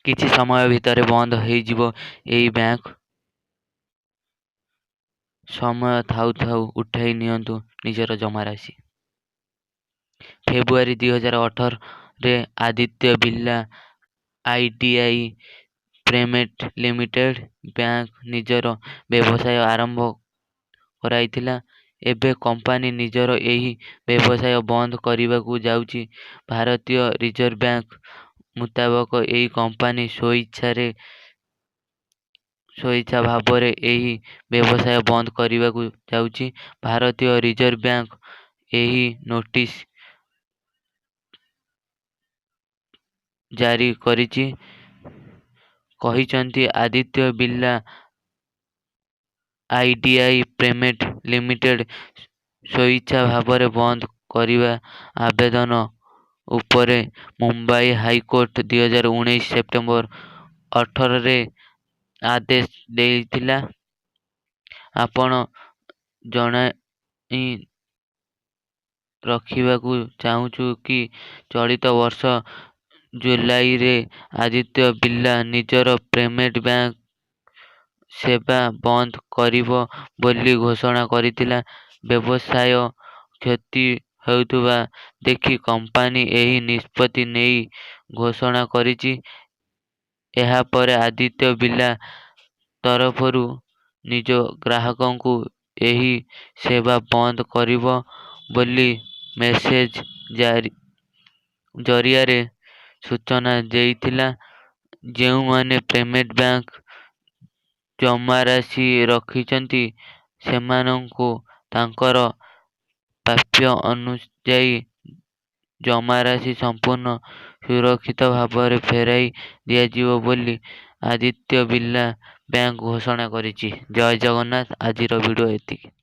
କିଛି ସମୟ ଭିତରେ ବନ୍ଦ ହୋଇଯିବ ଏହି ବ୍ୟାଙ୍କ। ସମୟ ଥାଉ ଥାଉ ଉଠାଇ ନିଅନ୍ତୁ ନିଜର ଜମାରାଶି। ଫେବୃଆରୀ 2018ରେ Aditya Birla Idea payment limited bank ନିଜର ବ୍ୟବସାୟ ଆରମ୍ଭ କରାଇଥିଲା। ଏବେ କମ୍ପାନୀ ନିଜର ଏହି ବ୍ୟବସାୟ ବନ୍ଦ କରିବାକୁ ଯାଉଛି। ଭାରତୀୟ ରିଜର୍ଭ ବ୍ୟାଙ୍କ ମୁତାବକ, ଏହି କମ୍ପାନୀ ସ୍ୱଇଚ୍ଛା ଭାବରେ ଏହି ବ୍ୟବସାୟ ବନ୍ଦ କରିବାକୁ ଯାଉଛି। ଭାରତୀୟ ରିଜର୍ଭ ବ୍ୟାଙ୍କ ଏହି ନୋଟିସ ଜାରି କରିଛି। କହିଛନ୍ତି, Aditya Birla Idea payment limited ସ୍ୱଇଚ୍ଛା ଭାବରେ ବନ୍ଦ କରିବା ଆବେଦନ ଉପରେ ମୁମ୍ବାଇ ହାଇକୋର୍ଟ 2019 ସେପ୍ଟେମ୍ବର 18ରେ ଆଦେଶ ଦେଇଥିଲା। ଆପଣ ଜଣାଇ ରଖିବାକୁ ଚାହୁଁଛୁ କି, ଚଳିତ ବର୍ଷ ଜୁଲାଇରେ ଆଦିତ୍ୟ ବିର୍ଲା ନିଜର ପେମେଣ୍ଟ ବ୍ୟାଙ୍କ ସେବା ବନ୍ଦ କରିବ ବୋଲି ଘୋଷଣା କରିଥିଲା। ବ୍ୟବସାୟ କ୍ଷତି ହେଉଥିବା ଦେଖି କମ୍ପାନୀ ଏହି ନିଷ୍ପତ୍ତି ନେଇ ଘୋଷଣା କରିଛି। ଏହାପରେ ଆଦିତ୍ୟ ବିର୍ଲା ତରଫରୁ ନିଜ ଗ୍ରାହକଙ୍କୁ ଏହି ସେବା ବନ୍ଦ କରିବ ବୋଲି ମେସେଜ ଜରିଆରେ ସୂଚନା ଦେଇଥିଲା। ଯେଉଁମାନେ ପେମେଣ୍ଟ ବ୍ୟାଙ୍କ ଜମାରାଶି ରଖିଛନ୍ତି, ସେମାନଙ୍କୁ ତାଙ୍କର ପ୍ରାପ୍ୟ ଅନୁଯାୟୀ ଜମାରାଶି ସମ୍ପୂର୍ଣ୍ଣ ସୁରକ୍ଷିତ ଭାବରେ ଫେରାଇ ଦିଆଯିବ ବୋଲି ଆଦିତ୍ୟ ବିର୍ଲା ବ୍ୟାଙ୍କ ଘୋଷଣା କରିଛି। ଜୟ ଜଗନ୍ନାଥ। ଆଜିର ଭିଡ଼ିଓ ଏତିକି।